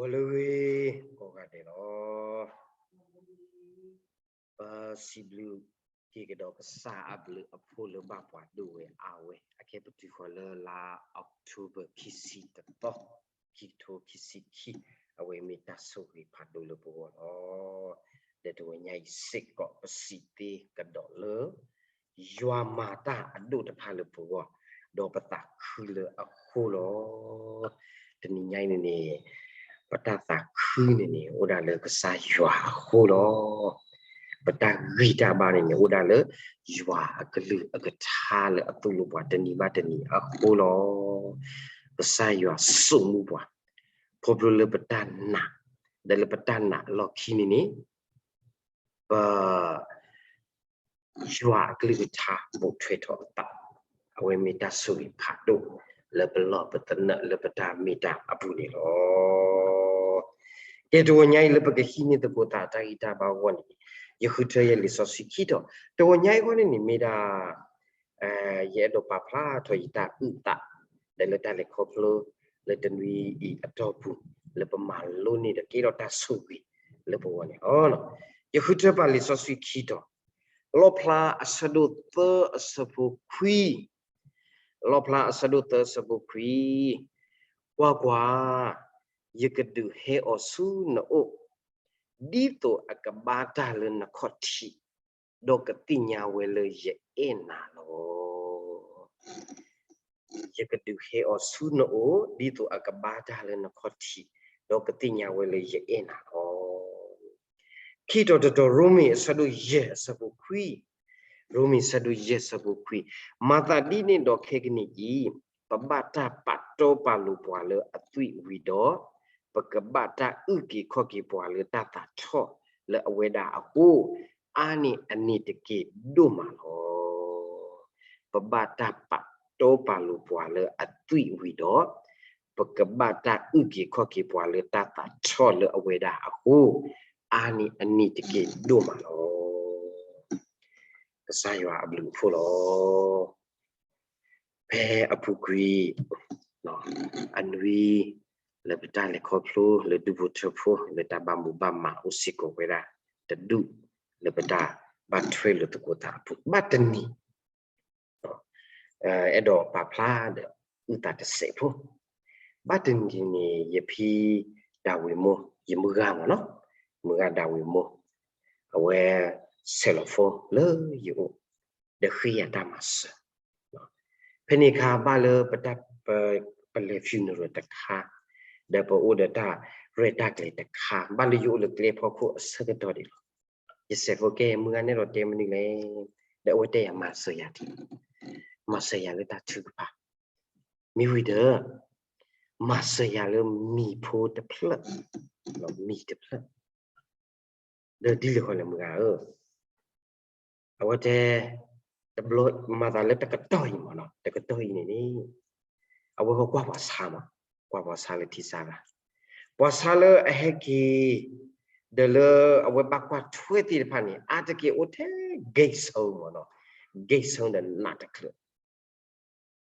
ဂီၤလၢအဂ့ၤ ကိးဂၤဒဲးလီၤ. ပစံးဘျုးက့ၤကဒီးကစၢ်အဘျုးအဖှိၣ်လၢဘၣ်ပှၤဒိၣ်ဝဲအါဝဲ အခဲပတုၤဃီၤလၢလါ October ခံဆံတသီ, ခံကထိခံဆံခံ, အဝဲမ့ၢ်တၢ်ဆိၣ်ဂ့ၤဖးဒိၣ်လၢပဂီၢ်လီၤ. ဒီးတဝဲညါအံၤစ့ၢ်ကီးပစံးသ့ကဒီးလၢ ယွၤမၤတၢ်အဒိၣ်တဖၣ်လၢပဂီၢ်, ဒီးပသးခုလၢအဃိလီၤ. တနံၤညါအံၤန့ၣ်န့ၣ် ပတၢ်သးခုန့ၣ်န့ၣ် အိၣ်ဒၣ်လၢကစၢ်ယွၤအဃိလီၤ. ပတၢ်ဂံၢ်တၢ်ဘါန့ၣ်န့ၣ် အိၣ်ဒၣ်လၢ ယွၤအကလုၢ်အကထါလၢအသိၣ်လိပှၤတနံၤဘၣ်တနံၤအဃိလီၤ. ကစၢ်ယွၤစိာ်မူပှၤ, ခီဖျိလၢပတၢ်နာ်, ဒီးလၢပတၢ်နာ်အလီၢ်ခံန့ၣ်န့ၣ် ပ ယွၤအကလုၢ်ကထါ ပိာ်ထွဲထီၣ်အသး, အဝဲမ့ၢ်တၢ်ဆိၣ်ဂ့ၤဖးဒိၣ် လၢပလီၢ်ပသနၢၣ်လၢပတၢ်မ့ၢ်တၢ်အပူၤန့ၣ်လီၤ. ကဲ တဝဲညါအံၤလၢပကဟံးန့ၢ်သကိးသးတၢ်ဂံၢ်တၢ်ဘါအဂီၢ်န့ၣ် ယဃုထၢယဲလံာ်စီဆှံခံတီၤ, တဝဲညါအံၤအဂီၢ်န့ၣ်န့ၣ် မ့ၢ်ဒၣ် ယအဲၣ်ဒိးပာ်ဖျါထီၣ်ယတၢ်အုၣ်သး ဒီးလၢတၢ်လဲၤခီဖျိ လၢတနွံအံၤအတီၢ်ပူၤ လၢပမၤလိန့ၢ်ဒီးကဲထီၣ်တၢ်ဆိၣ်ဂ့ၤလၢပဂီၢ်န့ၣ်လီၤ. ယဃုထၢပာ်လံာ်စီဆှံခံတီၤ, လီၣ်ဖျါအဆၢဒိၣ်သၢအဆၢဖိခွံ, လီၣ်ဖျါအဆၢဒိၣ်သၢအဆၢဖိခွံ, ကွၢ်ကွၢ်, ယကဒုးဟဲအီၤဆူနအိၣ် ဒ်သိးအကဘါတၢ်လၢနခီၣ်ထံး, ဒီးကသ့ၣ်ညါဝဲလၢယအဲၣ်နၤလီၤ. ယကဒုးဟဲအီၤဆူနအိၣ် ဒ်သိးအကဘါတၢ်လၢနခီၣ်ထံး, ဒီးကသ့ၣ်ညါဝဲလၢယအဲၣ်နၤလီၤ. ခံတီၤတတီၤ ရိမ့ၤအဆၢဒိၣ်ယဲၢ်အဆၢဖိခွံ, ရိမ့ၤအဆၢဒိၣ်ယဲၢ်အဆၢဖိခွံ, မၤသးဒ်န့ၣ်ဒီးခဲကနံၣ်အံၤ ပဘၣ်တၢ်ပာ်တီပာ်လိၤပှၤလၢအသွံၣ်ဝံၤဒီး ပကဘၣ်တၢ်အုၣ်က့ၤခီၣ်က့ၤပှၤလၢတၢ်သးထီၣ်လၢအဝဲဒၣ်အဃိ, အါန့ၢ်အန့ၣ်တက့ၢ်ဒိၣ်မးလီၤ. ပဘၣ်တၢ်ပာ်တီပာ်လိၤပှၤလၢအသွံၣ်ဝံၤဒီး ပကဘၣ်တၢ်အုၣ်က့ၤခီၣ်က့ၤပှၤလၢတၢ်သးထီၣ်လၢအဝဲဒၣ်အဃိ, အါန့ၢ်အန့ၣ်တက့ၢ်ဒိၣ်မးလီၤ. ကစၢ်ယွၤအဘျုးအဖှိၣ်လီၤ. ဖဲအပူၤကွံာ် အနွံ လၢပတၢ်လဲၤခီဖျိလၢဒူၣ်ဖိထၢဖိ လၢတၢ်ဘၣ်မူဘၣ်မၤအိၣ်စ့ၢ်ကီးဝဲဒၣ်တဒူၣ် လၢပတၢ်ဘၣ်ထွဲလိာ်သကိးသးအပူၤ ဘၣ်တနံၤ အဲၣ်ဒိးပာ်ဖျါဒီးအုၣ်သးတစဲးဖိ, ဘၣ်တနံၤန့ၣ် ယဖံဒၤဝံးမိၢ် ယမုၢ်ဂၤမ့ၢ်နီၤ, မုၢ်ဂၤဒၤဝံးမိၢ် အဝဲဆဲးလီၤ phone လၢယအိၣ် ဒီးဃ့ယၤတၢ်မၤစၢၤ. ဖဲန့ၣ်အခါဘၣ်လၢပတၢ် ပလဲၤ funeral တခါ, ဒီးပအိၣ်ဒီးတၢ်ရဲၣ်တၢ်ကျဲၤတခါ, ဘၣ်လၢယအိၣ်လၢကျဲဖီခိၣ်အဆၢကတီၢ်ဒံးလီၤ. ယစဲးဖိကဲ မုၢ်ဂၤနဲၣ်ဒီးတဲမနုၤလဲၣ်, ဒီးအဝဲတဲယၤမၤစၢၤယၤထံ, မၤစၢၤယၤလၢတၢ်ထုကဖၣ်, မ့ၢ်ဝံၤဒီး မၤစၢၤယၤလၢမံၤဖိတဖျၢၣ်, မံၤတဖျၢၣ် ဒီးဒ်လဲၣ်ဃီလဲၣ်မုၢ်ဂၤဧၢ, အဝဲတဲ, တဘျီမၤသးလၢတကတီၢ်အံၤမ့ၢ်နီၤ, တကတီၢ်အံၤန့ၣ်န့ၣ် အဝဲဃီကွၢ်ပှၤဆါမး, ကွၢ်ပှၤဆါလၢထံဆါဘၣ်, ပှၤဆါလၢအဟဲက့ၤ ဒီးလၢအဝဲဘၣ်ကွၢ်ထွဲသ့ၣ်တဖၣ်န့ၣ် အါတက့ၢ်အိၣ်ထဲ gate ဆၢမ့ၢ်နီၤ, gate ဆၢဒီးနးတချုး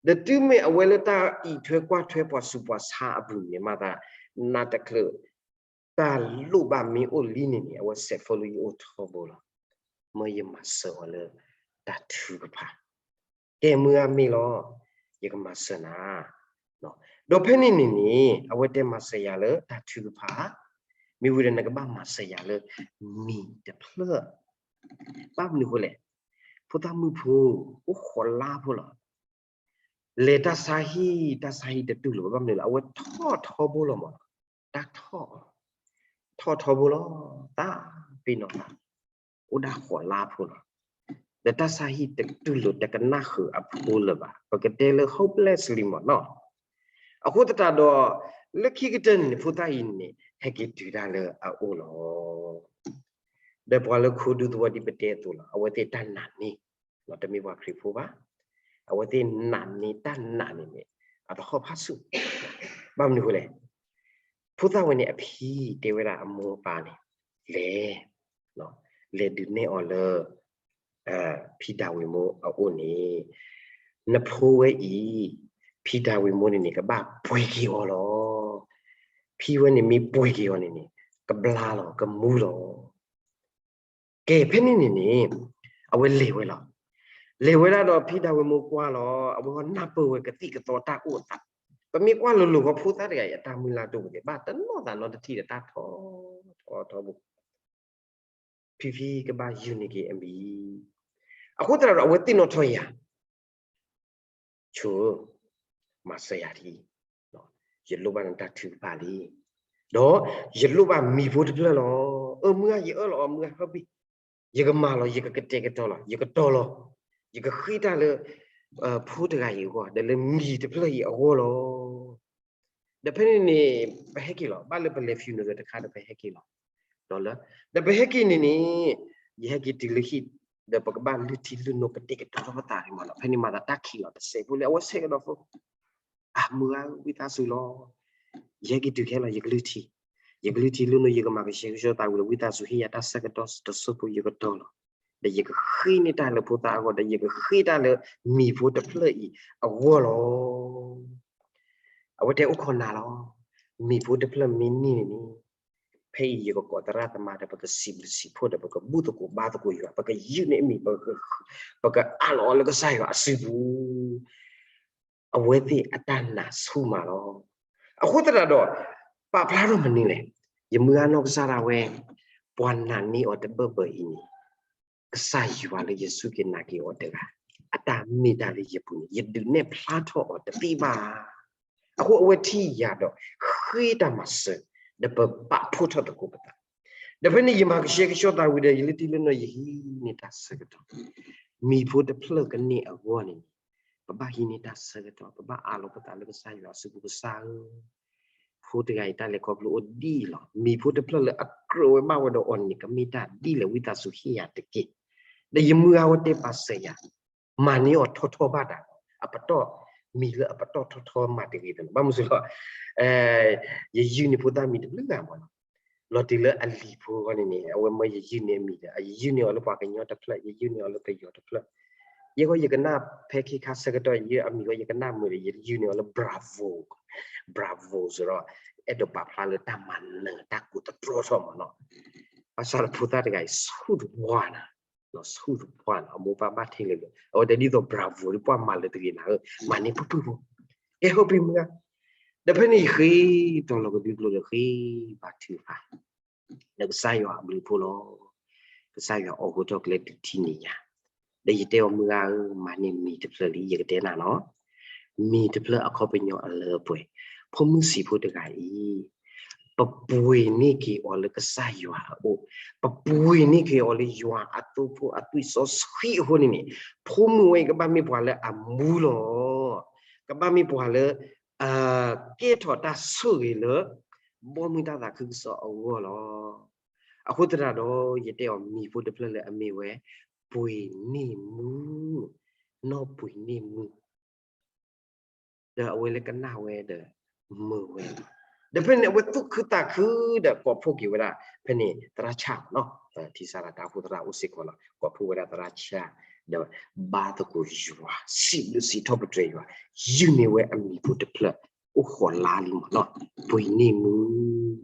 ဒီးတုၤမ့ၢ်အဝဲလၢတၢ်အံးထွဲကွၢ်ထွဲပှၤဆူးပှၤဆါအပူၤန့ၣ် မၤသး နးတချုး တၢ်လိၣ်ဘၣ်မ့ၢ်အိၣ်လံန့ၣ်န့ၣ် အဝဲစဲးဖိလၢယအိၣ်ထီဘိလီၤ. မၢယမၤစၢၤအီၤလၢတၢ်ထုကဖၣ်, ကဲမုၢ်ဂၤမ့ၢ်လီၤ, ယကမၤစၢၤနၤ ဒီးဖဲန့ၣ်န့ၣ်န့ၣ် အဝဲတဲမၤစၢၤယၤလၢတၢ်ထုကဖၣ်, မ့ၢ်ဝံၤဒီးနကဘၣ်မၤစၢၤယၤလၢမံၤတဖျၢၣ်, ဘၣ်မနုၤဃိလဲၣ်, ဖိသၣ်မုၣ်ဖိ အိၣ်ဃိးလါဖိလီၤ. လဲၤတၢ်ဆါဟံၣ် တၢ်ဆါဟံၣ်တတူၢ်လိာ်ဘၣ်မနုၤလဲၣ်, အဝဲထီၣ်ထီဘိလီၤမး, တၢ်ထီၣ်, ထီၣ်ထီဘိလီၤ, သးပ့ၤနီၣ်သး, အိၣ်ဒၣ်ဃိးလါဖိလီၤ. ဒီးတၢ်ဆါဟံၣ်တတူၢ်လိာ်တကနၣ်ဃုာ်အဖိလၢၤဘၣ်, ပကတဲလၢ hopeless လံမးနီၤ. အဃိသတးဒီး လၢခံကတၢၢ်န့ၣ်န့ၣ် ဖိသၣ်အံၤန့ၣ် ဟဲက့ၤတုၤတၢ်လၢအအိၣ်လီၤ. ဒီးပှၤလၢခိဒူသဝီဒ်ပတဲအသိးလီၤ, အဝဲသ့ၣ်တၢ်နာ်န့ၢ်, တမ့ၢ်ပှၤခရံာ်ဖိဘၣ်, အဝဲသ့ၣ်နာ်န့ၢ်တၢ်နာ်န့ၣ်န့ၣ် အသဟီၣ်ဖးဆူၣ်, ဘၣ်မနုၤဃိလဲၣ်, ဖိသၣ်ဝဲန့ၣ်အဖံတဲဝဲဒၣ်အမိၢ်အပၢ်န့ၣ်, လဲၤ, လဲၤဒုးနဲၣ်အီၤလၢ ဖံဒၤဝံးမိၢ်အအိၣ်န့ၣ်, နဖိဝဲအံၤ, ဖံဒၤဝံးမိၢ်န့ၣ်န့ၣ် ကဘၣ်ပှ့ၤက့ၤအီၤလီၤ. ဖံဝဲန့ၣ်မ့ၢ်ပှ့ၤက့ၤအီၤန့ၣ်န့ၣ် ကဘျါလီၤ ကမူလီၤ. ကဲ ဖဲန့ၣ်န့ၣ်န့ၣ် အဝဲလဲၤဝဲလီၤ. လဲၤဝဲဒၣ်ဒီးဖံဒၣ်ဝဲမိၢ်ကွၢ်လီၤ အဝဲနၢ်ပၢၢ်ဝဲကသံၣ်ကသီတၢ်အိၣ်အသး, ပမ့ၢ်ကွၢ်လိၤလိၤဃီဖိသၣ်တဂၤအံၤ အတၢ်မုၢ်လၢ်တအိၣ်ကသ့ ဘၣ်တနီၣ်သးနီတထံၣ်ဒီးတၢ်ထီထီထီဘိ ဖံဖံကဘၣ်ယုၢ်န့ၢ်က့ၤအမံၤ, အဃိသတးဒီးအဝဲသ့ၣ်နီၣ်ထီၣ်ယၤ ဆိဧၢ, မၤစၢၤယၤထံ, ယလိၣ်ဘၣ်နတၢ်ထုကဖၣ်လံ, ဒီးယလိၣ်ဘၣ်မံၤဖိတဖျၢၣ်လီၤ. အၢ မုၢ်ဂၤ ယအၢၣ်လီၤအီၤ မုၢ်ဂၤ ဟၢဘ့ၣ်, ယကမၤလီၤ ယကကတဲာ်ကတီၤလီၤ ယကတီၤလီၤ, ယကဃ့တၢ်လၢ ဖိတဂၤအံၤအဂီၢ် ဒီးလၢမံၤတဖျၢၣ်အံၤအဂီၢ်လီၤ. ဒီးဖဲန့ၣ်န့ၣ် ပဟဲက့ၤလီၤ ဘၣ်လၢပလဲၤ funeral တခါဒီးပဟဲက့ၤလီၤ. ဒီးလၢ ဒီးပဟဲက့ၤန့ၣ်န့ၣ် ယဟဲက့ၤတုၤလၢဟံၣ် ဒီးပကဘၣ်လုၢ်ထံလုၢ်နိကတဲာ်ကတီၤထီၣ်ပသးန့ၣ်မးနီၤ. ဖဲန့ၣ်မၤသးတၢ်ခံးလီၤ တစဲးဖိလၢအဝဲဆဲးကဒီးဖိ အမုၢ်ဂၤ ဝံသးစူၤလီၤ, ယဟဲက့ၤတုၤခဲလီၤ ယကလုၢ်ထံ, ယကလုၢ်ထံလုၢ်နိ ယကမၤကဆှဲကဆှီသးဝံၤဒီး ဝံသးစူၤဟ့ၣ်ယၤတၢ်ဆၢကတီၢ်တစိၢ်ဖိ ယကတီၤလီၤ, ဒီးယကဃ့န့ၢ်တၢ်လၢဖိသၣ်အဂီၢ် ဒီးယကဃ့တၢ်လၢမံၤဖိတဖျၢၣ်အံၤအဂီၢ်လီၤ. အဝဲတဲအိၣ်ခိးနၤလီၤ, မံၤဖိတဖျၢၣ်မ့ၢ်န့ၢ်န့ၣ်န့ၣ် ဖဲအံၤယကကိးသရၣ်သမါဒီး ပကစံးဘျုးစံးဖှိၣ်ဒီး ပကဘူၣ်သကိးဘါသကိးယွၤ ပကယုၢ်န့ၢ်အမံၤ ပကအးလီၤအီၤလၢကစၢ်ယွၤအစုပူၤ, အဝဲသ့ၣ်အတၢ်နာ်ဆူၣ်မးလီၤ. အဃိသတးဒီး ပာ်ဖျါထီၣ်မနုၤလဲၣ်, ယမုၢ်ဂၤနီၢ်ကစၢ်ဒၣ်ဝဲ ပှၤနာ်န့ၢ်အီၤတဘၢၣ်ဘၢၣ်အံၤန့ၣ် ကစၢ်ယွၤလၢယစူၢ်က့ၤနာ်က့ၤအီၤတဂၤ အတၢ်မ့ၢ်တၢ်လၢယပူၤန့ၣ် ယဒုးနဲၣ်ဖျါထီၣ်အီၤတသ့ဘၣ်. အဃိအဝဲထံၣ်ယၤဒီး ဃ့တၢ်မၤစၢၤ ဒီးပဘၣ်ဖှိၣ်ထီၣ်သကိးပသး, ဒီးဖဲန့ၣ်ယမၤကဆှဲကဆှီသးဝံၤဒီး ယလုၢ်ထံလုၢ်နိ ယဟံးန့ၢ်တၢ်ဆၢကတီၢ်, မံၤဖိတဖျၢၣ်ကန့ၢ်အဂီၢ်န့ၣ်န့ၣ် ပဘၣ်ဟံးန့ၢ်တၢ်ဆၢကတီၢ် ပဘၣ်အးလီၤပသးလၢကစၢ်ယွၤအစုပူၤ ကစၢ်ဧၢ ဖိတဂၤအံၤတၢ်လဲၤခီဖျိအိၣ်ဒ်အံၤလီၤ. မံၤဖိတဖျၢၣ်လၢအကြၢးဝဲဘၣ်ဝဲဒီးအီၤန့ၣ် ကမ့ၢ်တၢ်ဒ်လဲၣ် ဝံသးစူၤဟ့ၣ်ယၤတက့ၢ်. ဒီးယမုၢ်ဂၤဝဲတဲပာ်စၢၤယၤ, မၤန့ၢ်အီၤထီထီဘၣ်တၢ်လီၤ. အပတီၢ်, မံၤလၢအပတီၢ်ထီထီမၤတဂ့ၤတနီၤ ဘၣ်မနုၤလဲၣ်, ယယုၢ်န့ၢ်ဖိသၣ်မံၤတဘျုးဂၤမးလီၤ. လီၤတုၤလၢအလံၤဖိအဂီၢ်န့ၣ်န့ၣ် အဝဲမၢယယုၢ်န့ၢ်အမံၤဒီး ယယုၢ်န့ၢ်အီၤလၢပှၤကညီတဖျၢၣ် ယယုၢ်န့ၢ်အီၤလၢပယီၤတဖျၢၣ်, ယဲဃီယကနၣ်ဖဲခ့ခါဆၢကတီၢ် ယအမံၤဃီယကနၣ်မုာ်ဒီး ယယုၢ်န့ၢ်အီၤလၢ Bravo, Bravo စ့ၢ်ဒီး အဲၣ်ဒိးပာ်ဖျါလၢတၢ်မၤနၢၤတၢ်ကိးတတြီထီၣ်မးနီၤ. ဘၣ်ဆၣ်ဒီးဖိသၣ်တဂၤအံၤ ဆူၣ်တပှၢ်နၤ, ဆူၣ်တပှၢ်နၤ အမိၢ်ပၢ်ဘၣ်ထဲလဲၣ်ဒီး အဝဲတဲဒ်သိး Bravo ဒ်ပှၤမၤလၢတဂ့ၤနၤဧၢ, မၤန့ၢ်ပုၢ်ပုၢ်ဖိ, ကဲ ဟၢဖံမုၢ်ဧါ. ဒီးဖဲန့ၣ်ယဃ့တီၤလီၤကဒုကျိၤဒီးဃ့ဘါထုကဖၣ် လၢကစၢ်ယွၤအဘျုးအဖှိၣ်လီၤ. ကစၢ်ယွၤအိးထီၣ်ကျဲဒုးထံၣ်န့ၢ်ယၤ, ဒီးယတဲအီၤ မုၢ်ဂၤဧၢ, မၤန့ၢ်မံၤတဖျၢၣ်လံ ယကတဲနၤနီၤ, မံၤတဖျၢၣ်အခီပညီအလၢအပှဲၤ, ဖိမုၣ်ဆံးဖိတဂၤအံၤ ပပှ့ၤန့ၢ်က့ၤအီၤလၢကစၢ်ယွၤအအိၣ်, ပပှ့ၤန့ၢ်က့ၤအီၤလၢယွၤအသိဖိအသွံၣ်စီဆှံအဃိန့ၣ်န့ၣ်, ဖိမုၣ်ဝဲအံၤကဘၣ်မ့ၢ်ပှၤလၢအမူလီၤ, ကဘၣ်မ့ၢ်ပှၤလၢ ကဲထီၣ်တၢ်ဆိၣ်ဂ့ၤလၢ ဘီမုၢ်တၢ်သးခုကစီၣ်အဂီၢ်လီၤ. အဃိသတးဒီး ယတဲအီၤ မံၤဖိတဖျၢၣ်လၢအမ့ၢ်ဝဲ ပှ့ၤန့ၢ်မုၢ်, နီၢ်ပှ့ၤန့ၢ်မုၢ်, ဒီးအဝဲလၢကနၣ်ဝဲဒီး မုာ်ဝဲလီၤ. ဒီးဖဲန့ၣ် အဝဲသူၣ်ခုသးခုဒီးကိးဖှိၣ်က့ၤဝဲဒၣ် ဖဲန့ၣ်သရၣ်ဆၣ်နီၤ, ထံၣ်စးဒၣ်တၢ်အိၣ်ဖှိၣ်သရၣ်အိၣ်စ့ၢ်ကီးလီၤ, ကိးဖှိၣ်ဝဲဒၣ်သရၣ်ဆၣ်, ဒီးဘါသကိးယွၤ စံးဘျုးစံးထီၣ်ပတြၢၤယွၤ, ယုၢ်န့ၢ်ဝဲအမံၤဖိတဖျၢၣ် အိၣ်ဃိးလါလံမးနီၤ, ပှ့ၤန့ၢ်မုၢ်,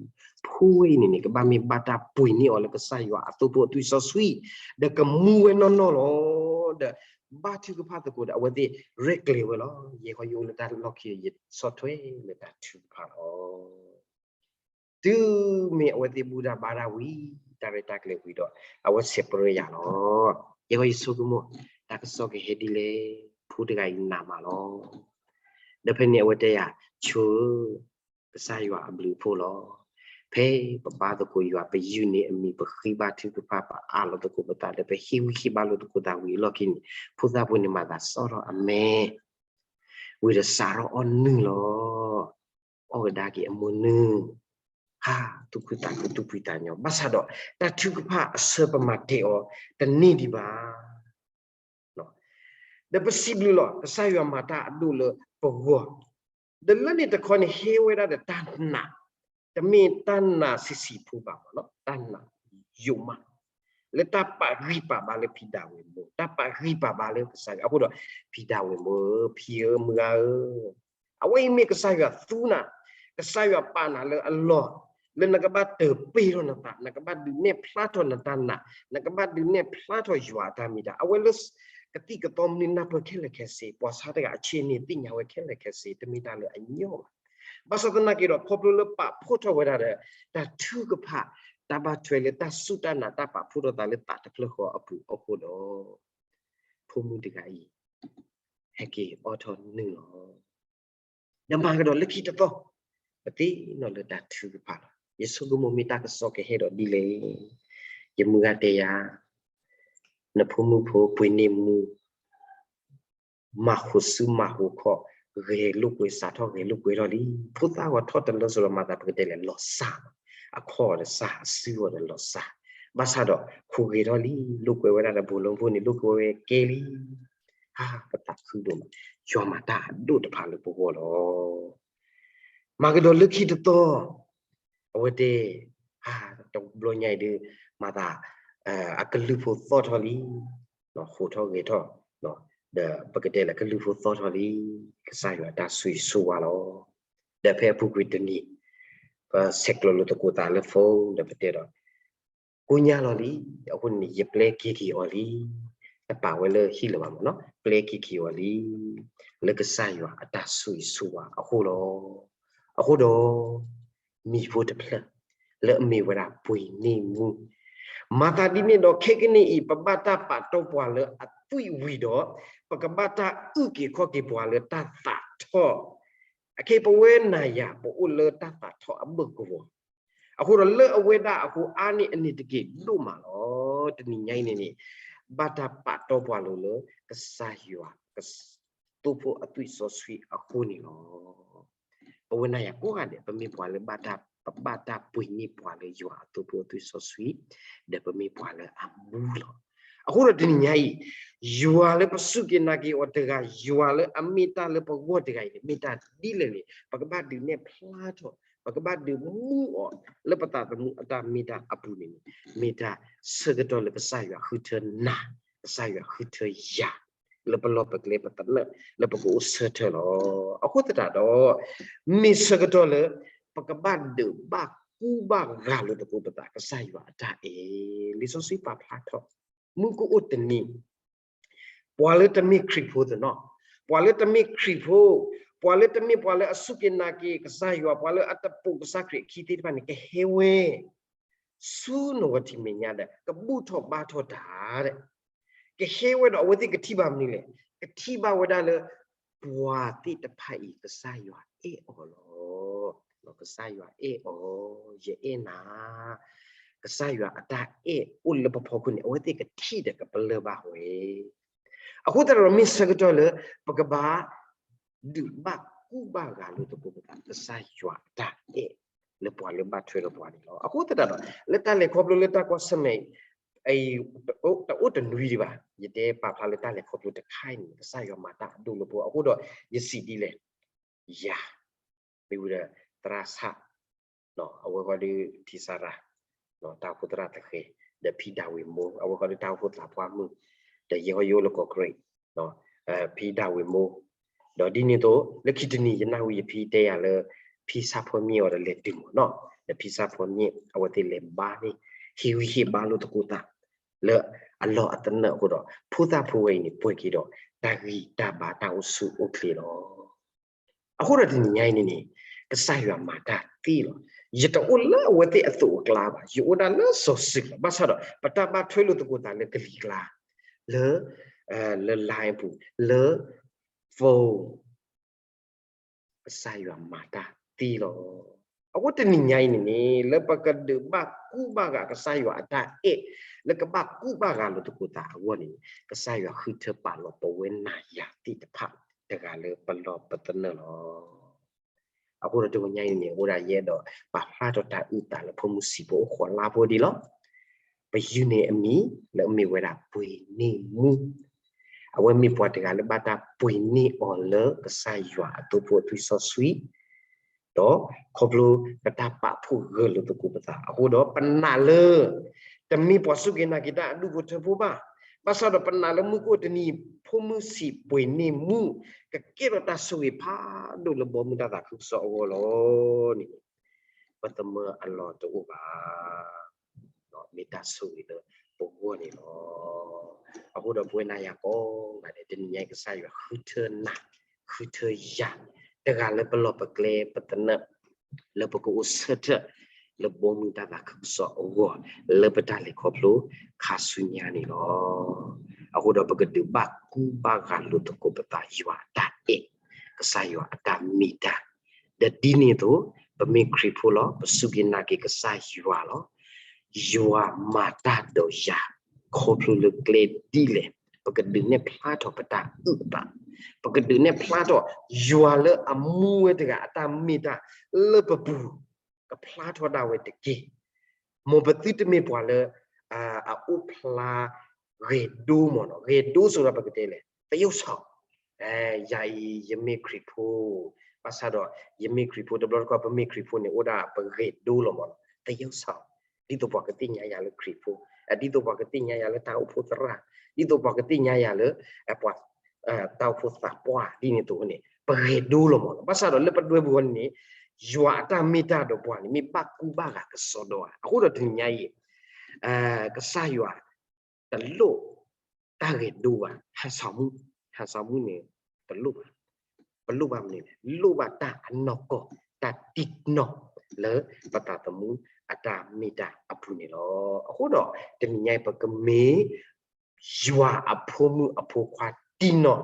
ဖိဝဲအံၤန့ၣ်န့ၣ် ကဘၣ်မ့ၢ်ဘၣ်တၢ်ပှ့ၤန့ၢ်အီၤလၢကစၢ်ယွၤအသိဖိအသွံၣ်စီဆှံ, ဒီးကမူဝဲနီၢ်နီၢ်လီၤ. ဒီးဘါထုကဖၣ်သကိးဒီး အဝဲသ့ၣ်ရဲၣ်ကျဲၤဝဲလီၤ. ယဲဃီယအိၣ်လၢတၢ်လီၢ်ခံဒီး ယဆီၣ်ထွဲလၢတၢ်ထုကဖၣ်လီၤ. တုၤမ့ၢ်အဝဲသ့ၣ်ဘူၣ်တၢ်ဘါတၢ်ဝံၤ တၢ်ရဲၣ်တၢ်ကျဲၤဝံၤဒီး အဝဲဆဲးပြၢယၤလီၤ. ယဲဃီယဆိကမိၣ် တၢ်ကစီၣ်ကဟဲဒ်လဲၣ်, ဖိတဂၤအံၤနာ်မးလီၤ. ဒီးဖဲန့ၣ်အဝဲတဲယၤ, ဆိဧၢ, ကစၢ်ယွၤအဘျုးအဖှိၣ်လီၤ. ဖဲပဘါသကိးယွၤ ပယုၢ်န့ၢ်အမံၤ ပဃ့ဘါထုကဖၣ် ပအးလီၤသကိးပသးဒီး ပဟ့ၣ်ဂံၢ်ဟ့ၣ်ဘါလိာ်သကိးသးဝံၤအလီၢ်ခံန့ၣ် ဖိသၣ်ဖိန့ၣ်မၤသးစံၣ်ထီၣ်အမဲာ် ဝံၤဒီးစးထီၣ်အီၣ်နုၢ်လီၤ. အီၣ်ကဒါက့ၤအမိၢ်နုၢ်, ဟါ, သူၣ်ခုသးခုသူၣ်ဖှံသးညီ, ဘၣ်ဆၣ်ဒီး တၢ်ထုကဖၣ်အဆၢပမၤတဲာ်အီၤတန့ၢ်ဒံးဘၣ်. ဒီးပစံးဘျုးလီၤ ကစၢ်ယွၤမၤတၢ်အဒိၣ်လၢပဂီၢ်, ဒီးလၢန့ၣ်တခီန့ၣ် ဟ့ၣ်ဝဲဒၣ်ဒီးတၢ်နာ်, တမ့ၢ်တၢ်နာ်ဆံးဆံးဖိဘၣ်မးနီၤ, တၢ်နာ်ယိာ်မး, လၢတၢ်ပာ်ဂံၢ်ပာ်ဘါလၢဖံဒၣ်ဝဲၢ်မိၢ်, တၢ်ပာ်ဂံၢ်ပာ်ဘါလၢကစၢ်ယွၤ, အဃိဒီး ဖံဒၣ်ဝဲၢ်မိၢ်ဧၢ, ဖံဧၢ, မုၢ်ဂၤဧၢ, အဝဲအံၤမ့ၢ်ကစၢ်ယွၤသူနၤ, ကစၢ်ယွၤပာ်နၤလၢအလီၢ် လၢနကဘၣ်တၢၢ်ပ့ၢ်ထီၣ်နသး, နကဘၣ်ဒုးနဲၣ်ဖျါထီၣ်နတၢ်နာ်, နကဘၣ်ဒုးနဲၣ်ဖျါထီၣ်ယွၤအတၢ်မ့ၢ်တၢ် အဝဲလၢကသံၣ်ကသီမနုၤနၢ်ပၢၢ်ခဲလၢာ်ခဲဆ့, ပှၤဆါတဂၤအဆ့န့ၣ်သ့ၣ်ညါဝဲခဲလၢာ်ခဲဆ့, တမ့ၢ်တၢ်လၢအညီဘၣ်. ဘၣ်ဆၣ်သနာ်က့ဒီး ခီဖျိလၢပာ်ဖှိၣ်ထီၣ်ဝဲဒၣ်ဒီး တၢ်ထုကဖၣ်, တၢ်ဘၣ်ထွဲလၢတၢ်စူၢ်တၢ်နာ် တၢ်ပာ်ဖှိၣ်ထီၣ်သးလၢသးတဖျၢၣ်ဃီအပူၤအဃိဒီး ဖိမုၣ်တဂၤအံၤ ဟဲက့ၤအိးထီၣ်နုာ်လီၤ. ဒီးမၤကဒီးလၢခံတသီ, ပသ့ၣ်နီၣ်လၢတၢ်ထုကဖၣ်လီၤ. ယဆိကမိၣ်မ့ၢ်တၢ်ကစီၣ်ကဟဲဒီးဒ်လဲၣ်, ယမုၢ်ဂၤတဲယၤ, နဖိမုၣ်ဖိပှ့ၤန့ၢ်မူ မၤဃိးစုမၤဃိးခီၣ်, ဂဲၤလိာ်ကွဲစးထီၣ်ဂဲၤလိာ်ကွဲထီၣ်လံ. ဖိသၣ်ဂီၤထီၣ်တလၢစိၤဒီးမၤသးပကတဲလဲၣ်လီၤစၢ်, အခီၣ်ဒီးစၢ် အစုဂီၤဒီးလီၤစၢ်. ဘၣ်ဆၣ်ဒီး ဃိးဂဲၤထီၣ်လံ, လိာ်ကွဲဝဲဒၣ်ဒီးဘိးလီဖိန့ၣ် လိာ်ကွဲဝဲကဲလံ. ဟါ ပသးခုဒိၣ်မး, ယွၤမၤတၢ်အဒိၣ်တဖၣ်လၢပဂီၢ်လီၤ. မၤကဒီးလၢခံတသီ, အဝဲတဲ, ဟါ တဘျီညါအံၤဒီး မၤသး အကလုၢ်ဖိသီၣ်ထီၣ်လံ, ဃိးထီၣ်ဂဲၤထီၣ်, ဒီးပကတဲလၢကလုၢ်ဖိသီၣ်ထီၣ်လံ, ကစၢ်ယွၤအတၢ်ဆိၣ်ဂ့ၤဆိၣ်ဝါလီၤ. ဒီးဖဲအပူၤကွံာ်တနံၤ, ပဆဲးကျိးလိာ်သကိးသးလၢ phone ဒီးပတဲဒီး ကိညါလီၤလံ, အဃိန့ၣ် ယပျဲက့ၤက့ၤအီၤလံ, တပာ်ဝဲလၢဟံၣ်လၢၤဘၣ်မ့ၢ်နီၤ, ပျဲက့ၤက့ၤအီၤလံ, လၢကစၢ်ယွၤအတၢ်ဆိၣ်ဂ့ၤဆိၣ်ဝါအဃိလီၤ. အဃိဒီး မံၤဖိတဖျၢၣ် လၢအမ့ၢ်ဝဲဒၣ်ပှ့ၤန့ၢ်မူ, မၤသးဒ်န့ၣ်ဒီး ခဲကနံၣ်အံၤ ပဘၣ်တၢ်ပာ်တီပှၤလၢအသွံၣ်ဝံၤဒီး ပကဘၣ်တၢ်အုၣ်က့ၤခီၣ်က့ၤပှၤလၢတၢ်သးထီၣ်, အခဲအံၤပဝဲနၤယၤ ပအိၣ်လၢတၢ်သးထီၣ်အဘၢၣ်ကဝီၤ, အဃိဒီးလၢအဝဲဒၣ်အဃိအါန့ၢ်အန့ၣ်တက့ၢ်ဒိၣ်မးလီၤ. တနံၤညါအံၤန့ၣ်န့ၣ် ဘၣ်တၢ်ပာ်တီပှၤလိၤလၢ ကစၢ်ယွၤ သိဖိအသွံၣ်စီဆှံအဃိန့ၣ်လီၤ. ပဝဲနၤယၤကိးဂၤဒဲး ပမ့ၢ်ပှၤလၢဘၣ်တၢ် ပဘၣ်တၢ်ပှ့ၤန့ၢ်ပှၤလၢယွၤအသိဖိအသွံၣ်စီဆှံ, ဒီးပမ့ၢ်ပှၤလၢအမူလီၤ. အဃိဒီးတနံၤညါအံၤ ယွၤလၢပစူၢ်က့ၤနာ်က့ၤအီၤတဂၤ, ယွၤလၢအမ့ၢ်တၢ်လၢပဂီၢ်တဂၤအံၤန့ၣ် မ့ၢ်တၢ်ဒ်လဲၣ်န့ၣ် ပကဘၣ်ဒုးနဲၣ်ဖျါထီၣ်, ပကဘၣ်ဒုးမူအီၤ လၢပသးသမူအတၢ်မ့ၢ်တၢ်အပူၤန့ၣ်န့ၣ် မ့ၢ်တၢ်ဆၢကတီၢ်လၢကစၢ်ယွၤဃုထၢနၤ, ကစၢ်ယွၤဃုထၢယၤ လၢပလီၢ်ပကျဲပသနၢၣ် လၢပကအိၣ်ဆၢထၢၣ်လီၤ. အဃိသတးဒီး မ့ၢ်ဆၢကတီၢ်လၢ ပကဘၣ်ဒုးဘၣ်ကူဘၣ်ဂာ်လိာ်သကိးပသး ကစၢ်ယွၤအတၢ်အဲၣ်, လံာ်စီဆှံပာ်ဖျါထီၣ်, မုၢ်ကအိၣ်တနံၤ ပှၤလၢတမ့ၢ်ခရံာ်ဖိသနီၤ, ပှၤလၢတမ့ၢ်ခရံာ်ဖိ, ပှၤလၢတမ့ၢ်ပှၤလၢအစူၢ်က့ၤနာ်က့ၤကစၢ်ယွၤ, ပှၤလၢအတပိာ်ကစၢ်ခရံာ်အခံသ့ၣ်တဖၣ်န့ၣ် ကဟဲဝဲ ဆူနီၢ်ဝၤထံမဲာ်ညါဒီး ကဘူၣ်ထီၣ်ဘါထီၣ်တၢ်ဒီး ကဟဲဝဲဒီးအဝဲသ့ၣ်ကထံၣ်ဘၣ်မနုၤလဲၣ်, ကထံၣ်ဘၣ်ဝဲဒၣ်လၢ ပှၤသ့ၣ်တဖၣ်အံၤ ကစၢ်ယွၤအဲၣ်အီၤလီၤ. ကစၢ်ယွၤအဲၣ်အီၤ, ယအဲၣ်နၤ, ကစၢ်ယွၤအတၢ်အဲၣ်အိၣ်လၢပဖီခိၣ်န့ၣ် အဝဲသ့ၣ်ကထံၣ်ဒီးကပလၢၢ်ဘၣ်ဝဲ. အဃိသတးဒီးမ့ၢ်ဆၢကတီၢ်လၢ ပကဘၣ် ဒုးဘၣ်ကူဘၣ်ဂာ်လိာ်သကိးပသး ကစၢ်ယွၤအတၢ်အဲၣ် လၢပှၤလၢဘၣ်ထွဲဒီးပှၤန့ၣ်လီၤ. အဃိသတးဒီး လၢတၢ်လဲၤခီဖျိလၢတၢ်ကွၢ်ဆၢၣ်မဲာ် တအိၣ်တနွံဒံးဘၣ်, ယတဲပာ်ဖျါလၢတၢ်လဲၤခီဖျိတခါအံၤန့ၣ် ကစၢ်ယွၤမၤတၢ်အဒိၣ်လၢပဂီၢ်, အဃိဒီးယစံးဒ်လဲၣ်, ယၤ မ့ၢ်ဝံၤဒီးသရၣ်ဆၣ် အဝဲဃီဒီးထံၣ်စၤရၤ တၢ်အိၣ်ဖှိၣ်သရၣ်သဃဲၤ, ဒီးဖံဒၤဝံးမိၢ် အဝဲဃီဒီးတၢ်အိၣ်ဖှိၣ်သးပှၢ်မုၣ်, ဒီးယဲဃီယအိၣ်လၢကီၢ်ကရ့ၣ်, ဖံဒၤဝံးမိၢ်, ဒီးဒ်န့ၣ်အသိး လၢခံတနံၤ ယနၢ်ဟူယဖံတဲယၤလၢ ဖံဆၣ်ဖီမၠ့ၣ်အီၤဒီးလဲၤတုၤမၢ်နီၤ, ဒီးဖံဆၣ်ဖီမၠ့ၣ် အဝဲသ့ၣ်လဲၤဘါန့ၣ် ဟ့ၣ်ဂံၢ်ဟ့ၣ်ဘါလိာ်သကိးသး လၢအလီၢ်အသနၢၣ်အဃိဒီး ဖိသၣ်ဖိဝဲအံၤန့ၣ် ပှဲၤက့ၤဒီး တၢ်ဂံၢ်တၢ်ဘါတၢ်အိၣ်ဆူၣ်အိၣ်ချ့လီၤ. အဃိဒီးတနံၤညါအံၤန့ၣ်န့ၣ် ကစၢ်ယွၤမၤတၢ်သ့လီၤ. ယတအိၣ်လၢအဝဲသ့ၣ်အသိးအကျါဘၣ်, ယအိၣ်ဒၣ်လၢစီၤစုၤလီၤ. ဘၣ်ဆၣ်ဒီး ပတၢ်ဘၣ်ထွဲလိာ်သကိးသးလၢကလံၤကျါ, လၢ လၢ line အပူၤ လၢ phone ကစၢ်ယွၤမၤတၢ်သ့လီၤ. အဃိတနံၤညါအံၤန့ၣ်န့ၣ် လၢပကဒုးဘၣ်ကူဘၣ်ဂာ်ကစၢ်ယွၤအတၢ်အဲၣ်, လၢကဘၣ်ကူဘၣ်ဂာ်လိာ်သကိးသးအဂီၢ်န့ၣ် ကစၢ်ယွၤဃုထၢပာ်လီၤပဝဲနၤယၤသ့ၣ်တဖၣ်တဂၤလၢပလီၢ်ပသနၢၣ်လီၤ. အဃိဒီးတနံၤညါအံၤန့ၣ် အိၣ်ဒၣ်ယဲဒီး ပာ်ဖျါထီၣ်တၢ်အုၣ်သးလၢဖိမုၣ်ဆံးဖိအိၣ်ဃိးလါဖိဒံးလီၤ. ပယုၢ်န့ၢ်အမံၤလၢအမ့ၢ်ဝဲဒၣ်ပှ့ၤန့ၢ်မူ, အဝဲမ့ၢ်ပှၤတဂၤလၢဘၣ်တၢ်ပှ့ၤန့ၢ်အီၤလၢကစၢ်ယွၤအသိဖိအသွံၣ်စီဆှံ, ဒီးခီဖျိပတၢ်ပာ်ဖှိၣ်ဂၢၢ်လိာ်သကိးပသးအဃိဒီး ပနာ်လၢ တမ့ၢ်ပှၤစူၢ်က့ၤနာ်က့ၤတၢ်အဒူၣ်ဖိထၢဖိဘၣ်, ဘၣ်ဆၣ်ဒီးပနာ်လၢမုၢ်ကအိၣ်တနံၤ ဖိမုၣ်ဆံးပှ့ၤန့ၢ်မူ ကကဲထီၣ်တၢ်ဆိၣ်ဂ့ၤဖးဒိၣ်လၢဘီမုၢ်တၢ်သးခုကစီၣ်အဂီၢ်လီၤန့ၣ် ပသးမၢအလီၢ်တအိၣ်ဘၣ်. မ့ၢ်တၢ်ဆိၣ်ဂ့ၤလၢပဂီၢ်န့ၣ်လီၤ. အဃိဒီးပဝဲနၤယၤကိးဂၤဒဲး တနံၤညါအံၤ ကစၢ်ယွၤဃုထၢနၤ ဃုထၢယၤ တဂၤလၢပလီၢ်ပကျဲပသနၢၣ် လၢပကအိၣ်ဆၢထၢၣ် လၢဘီမုၢ်တၢ်သးခုကစီၣ်အဂီၢ် လၢပတၢ်လဲၤခီဖျိခါဆူညါန့ၣ်လီၤ. အဃိဒီးပကဒုးဘၣ်ကူဘၣ်ဂာ်လိာ်သကိးပသး ယွၤအတၢ်အဲၣ် ကစၢ်ယွၤအတၢ်မ့ၢ်တၢ် ဒီးဒ်န့ၣ်အသိး ပမ့ၢ်ခရံာ်ဖိလီၤ ပစူၢ်က့ၤနာ်က့ၤကစၢ်ယွၤလီၤ. ယွၤမၤတၢ်ဒီးယၤ ခီဖျိလၢကျဲဒ်လဲၣ် ပကဒုးနဲၣ်ဖျါထီၣ်ပတၢ်အုၣ်အသး, ပကဒုးနဲၣ်ဖျါထီၣ် ယွၤလၢအမူဝဲတဂၤအတၢ်မ့ၢ်တၢ်လၢပပူၤ ကဖျါထီၣ်ဒၣ်ဝဲတက့ၢ်. မ်ပသုတမ့ၢ်ပှၤလၢ အအိၣ်ဖျါ ဂဲၤဒိမ့ၢ်နီၤ, ဂဲၤဒိဆိဒီးပကတဲလဲၣ် သရုပ်ဆောင်, ယၤအံၤ ယမ့ၢ်ခရံာ်ဖိ, ဘၣ်ဆၣ်ဒီး ယမ့ၢ်ခရံာ်ဖိ တဘျီတခီၣ် ပမ့ၢ်ခရံာ်ဖိန့ၣ် အိၣ်ဒၣ်ပဂဲၤဒိလီၤမ့ၢ်နီၤ, သရုပ်ဆောင်, ဒ်သိးပှၤကသ့ၣ်ညါယၤလၢခရံာ်ဖိ, ဒ်သိးပှၤကသ့ၣ်ညါယၤလၢတၢ်အိၣ်ဖှိၣ်သရၣ်, ဒ်သိးပှၤကသ့ၣ်ညါယၤလၢ ပှၤ တၢ်အိၣ်ဖှိၣ်သးပှၢ် ဒ်န့ၣ်အသိးန့ၣ် ပဂဲၤဒိလီၤမ့ၢ်နီၤ, ဘၣ်ဆၣ်ဒီးလၢပဒွဲပူၤအံၤန့ၣ် ယွၤအတၢ်မ့ၢ်တၢ်ဒီးပှၤန့ၣ် မ့ၢ်ဘၣ်ကူဘၣ်ဂာ်ကစီဒီဧါ. အဃိဒီးတနံၤညါအံၤ ကစၢ်ယွၤ တလိၣ် တၢ်ဂဲၤဒိဘၣ်, ဟန်ဆောင်မှု, ဟန်ဆောင်မှုန့ၣ် တလိၣ်ဘၣ်, ပလိၣ်ဘၣ်မနုၤလဲၣ်, လိၣ်ဘၣ်တၢ်အနီၢ်ကီၢ် တၢ်တံၢ်နီၢ် လၢပသးသမူအတၢ်မ့ၢ်တၢ်အပူၤန့ၣ်လီၤ. အဃိဒီး တနံၤညါအံၤ ပကမ့ၢ် ယွၤအဖိမုၣ်အဖိခွါတံၢ်နီၢ်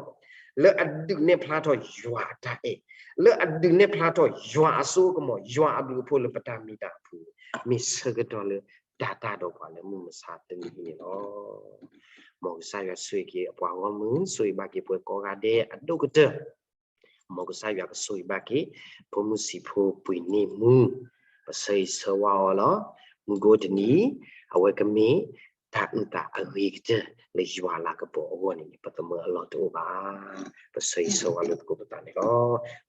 လၢအဒုးနဲၣ်ဖျါထီၣ်ယွၤအတၢ်အဲၣ်, လၢအဒုးနဲၣ်ဖျါထီၣ်ယွၤအစိအကမီၤ, ယွၤအဘျုးအဖှိၣ်လၢပတၢ်မ့ၢ်တၢ်အပူၤ, မ့ၢ်ဆၢကတီၢ်လၢတၢ်တၢ်ဒီးပှၤလၢမုၢ်မဆါတနံၤအံၤန့ၣ်လီၤ. မ်ကစၢ်ယွၤဆိၣ်ဂ့ၤက့ၤအပှၤဂီၢ်မုၢ်, ဆိၣ်ဂ့ၤဘၣ်က့ၤပှၤကိးဂၤဒဲးအဒိၣ်ကတၢၢ် မ်ကစၢ်ယွၤကဆိၣ်ဂ့ၤဘၣ်က့ၤ ဖိမုၣ်ဆံးဖိပှ့ၤန့ၢ်မူ, ပဆၢဂ့ၤဆၢဝါအီၤလီၤ. မုၢ်ကအိၣ်တနံၤ အဝဲကမ့ၢ်တၢ်အုၣ်သးအဂ့ၤကတၢၢ်လၢယွၤလၤကပီၤအဂီၢ်န့ၣ် ပသးမၢအလီၢ်တအိၣ်ဘၣ်. ပဆၢဂ့ၤဆၢဝါလိာ်သကိးပသးန့ၣ်လီၤ.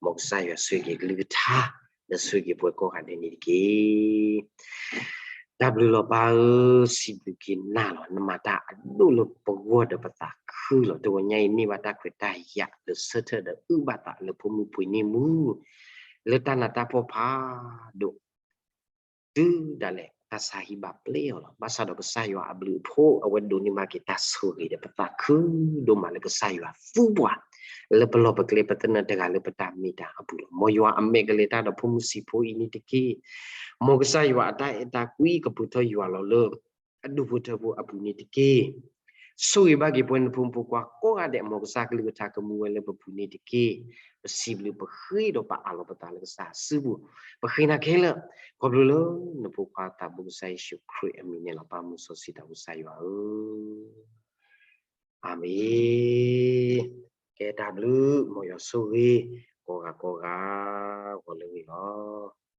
မ်ကစၢ်ယွၤဆိၣ်ဂ့ၤက့ၤကလုၢ်ကထါ ဒီးဆိၣ်ဂ့ၤက့ၤပှၤကိးဂၤဒဲးန့ၣ်တက့ၢ်. တၢ်ဘျုးလီၤပၢ်ဧၢ, စံးဘျုးက့ၤနၤလီၤ. နမၤတၢ်အဒိၣ်လၢပဂီၢ်ဒီးပသးခုလီၤ. တဂီၤညါအံၤန့ၢ်ဘၣ်တၢ်ခွဲးတၢ်ယာ်လၢဆၢထၢၣ်ဒီးအုၣ်ဘၣ်သးလၢဖိမုၣ်ပှ့ၤန့ၢ်မူ လၢတၢ်နးတၢ်ဖှီၣ်ဖးဒိၣ် တုၤဒၣ်လဲာ်တၢ်ဆါဟံၣ်ဘၣ်ပျဲအီၤလီၤ. ဘၣ်ဆၣ်ဒီးကစၢ်ယွၤအဘျုးအဖှိၣ် အဝဲဒိးန့ၢ်ဘၣ်က့ၤတၢ်ဆိၣ်ဂ့ၤဒီးပသးခုဒိၣ်မးလၢကစၢ်ယွၤသူပှၤ လၢပလီၢ်ပကျဲပသနၢၣ်တဂၤလၢပတၢ်မ့ၢ်တၢ်အပူၤလီၤ. မ်ယွၤအမဲာ်ကလဲၤတၢ်ဒီးဖိမုၣ်ဆံးဖိအံၤန့ၣ်တက့ၢ်. မ်ကစၢ်ယွၤအတၢ်အဲၣ်တၢ်ကွံကပှဲၤထီၣ်ယွၤလီၤလၢ အဒူၣ်ဖိထၢဖိအပူၤန့ၣ်တက့ၢ်. ဆိၣ်ဂ့ၤဘၣ်က့ၤပဝဲနဖိမုၣ်ဖိခွါကိးဂၤဒဲး မ်ကစၢ်ကလုၢ်ကထါကမူဝဲလၢပပူၤန့ၣ်တက့ၢ်. ပစံးဘျုးပဃ့ဒီးပအးလီၤပသးလၢကစၢ်အစုပူၤ, ပဃ့နၤခဲလၢာ် ခီဖျိလၢနဖိခွါသးဘိကစၢ်ယ့ၣ်ၡူးခရံာ်အမံၤန့ၣ်လီၤ. ပၢ်မုၢ်စီဆှံတၢ်အိၣ်ကစၢ်ယွၤဧၢ, အၤမ့ၣ်. ကဲတၢ်ဘျုး မ်ယွၤဆိၣ်ဂ့ၤ ကိးဂၤကိးဂၤ ဂီၤလၢဂ့ၤလီၤ.